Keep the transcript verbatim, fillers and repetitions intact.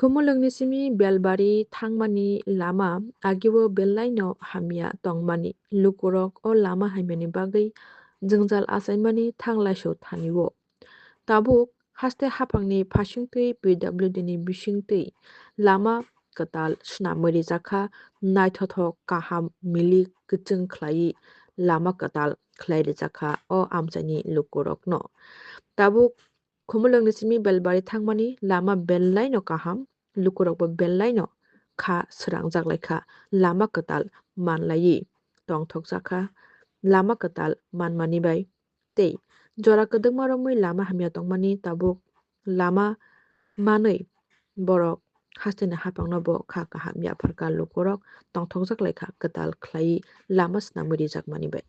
Khumulwngni simi Belbari thangmani lama agio belaino hamya tongmani, lukurok o lama hamyani bagwi jwngjal achaimani thanglaisu thani-o. Tabuk haste haphangni phasingtwi P W D ni bisingtwi lama kwtal swnamwi rijakha, naithothok kaham milik kwchwng khlaiwi lama kwtal khlai rijakha o amchaini lukurokno. Tabuk Khumulwngni simi Belbari thangmani lama belaino kaham, lukurokbo belaino kha srangjak laikha, lama kwtal manlaiwi tongthokjakha, lama kwtal manmani bai tei jora kwdwkma romwi lama hamya tongmani tabuk lama manwi borok hasteni haphangno bo kha kaham yapharkha, lukurok tongthokjak laikha kwtal khlaiwi lama swnamwi rijakmani bai.